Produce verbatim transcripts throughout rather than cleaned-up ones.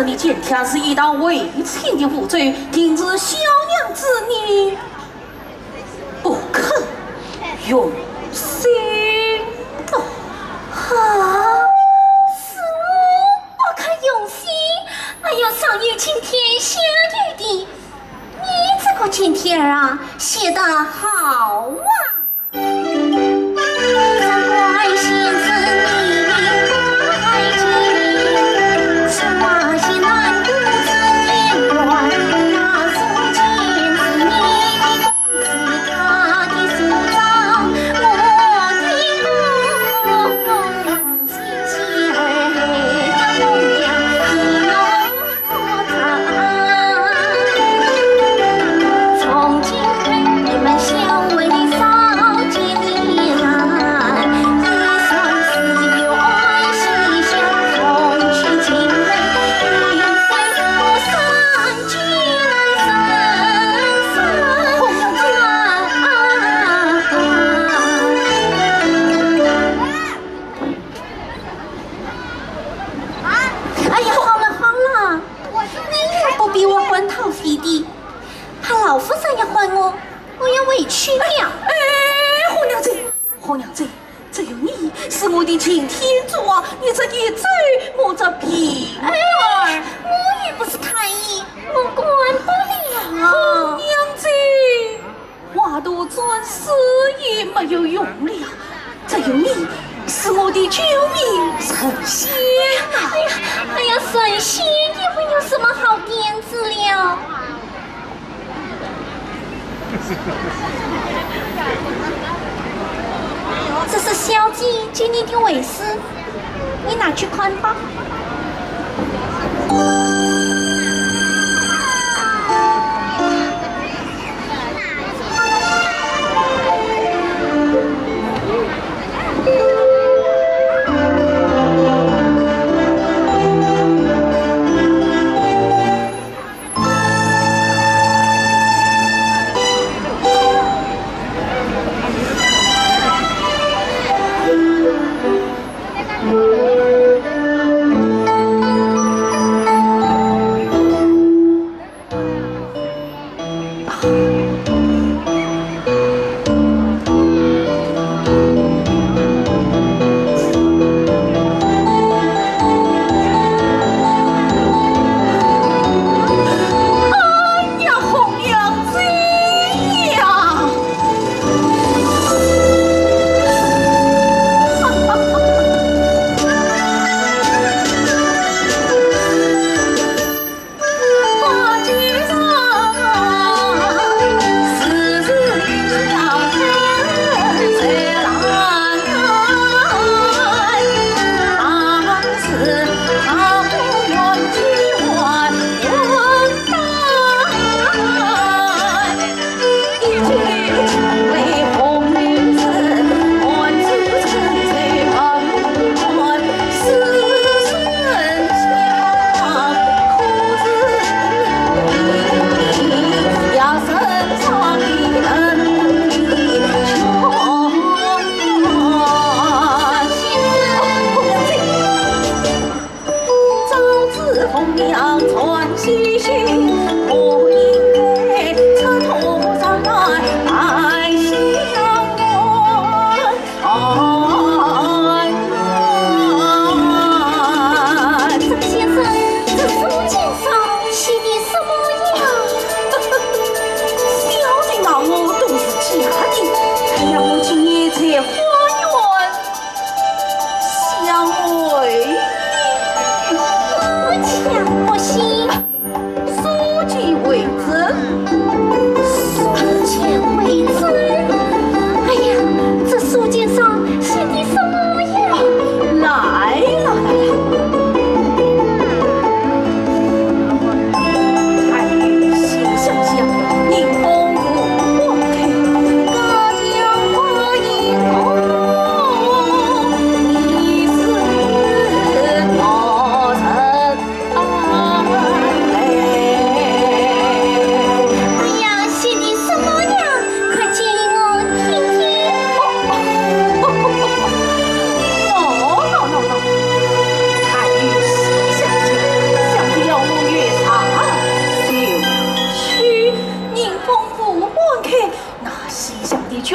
你今天是一道为亲的符咒，定是小娘子你不肯用心的。啊，是我不肯用心？哎呀，上有青天，下有地，你这个青天儿啊，写得好啊！哎呀，好了好了，你也不比我还讨饭的，怕老夫人要还我，我要回去了。哎，红娘子，红娘子，只有你是我的擎天柱啊，你这一走，我这平儿……我又不是太医，我管不了。红娘子， 话多转世也没有用了，只有你是我的救命神仙啊！哎呀，哎呀，神仙也没有什么好点子了。这是小姐给你的回书，你拿去看吧。哎呀，红娘子呀！张先生，这书信上写的什么呀？小姐骂我都是假的，还要我今夜在花园 相会。我才不信。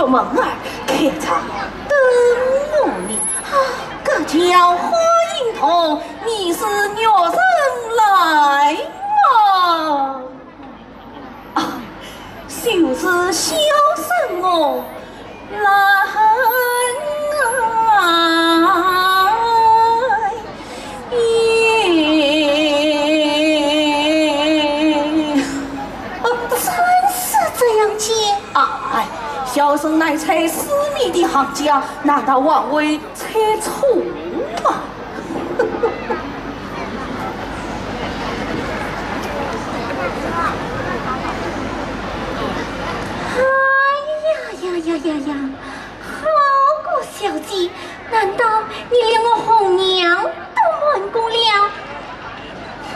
门儿开着等我呢。啊，这叫花影童，你是玉人来吗？啊，就是小生我。 来啊！哦，真是这样的。哎，小生乃猜诗谜的行家，难道还会猜错吗？ 哎呀呀呀呀呀！好个小姐，难道你连我红娘都瞒过了？哼，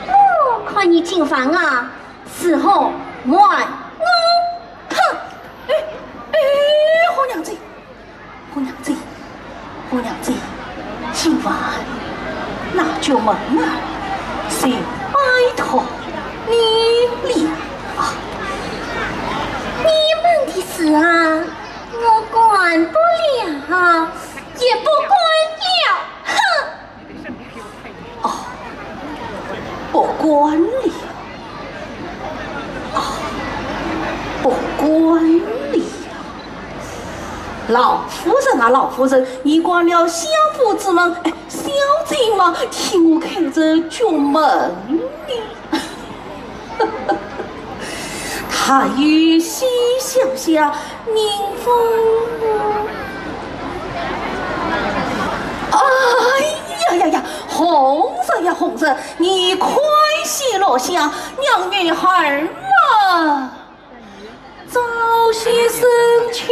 我看你今晚啊，是好瞒我！哼！哎，哎，红娘子， 红娘子，红娘子，今晚那角门儿，就拜托你了啊！你们的事啊，我管不了，也不管了。哼！ 哦，不管了。哦，不管了。老夫人啊，老夫人，你关了相府之门，哎，小姐嘛，替我开着角门呢。 他与西厢下，迎风。哎呀呀呀，红人呀红人，你快些落下，让女孩儿嘛早些生去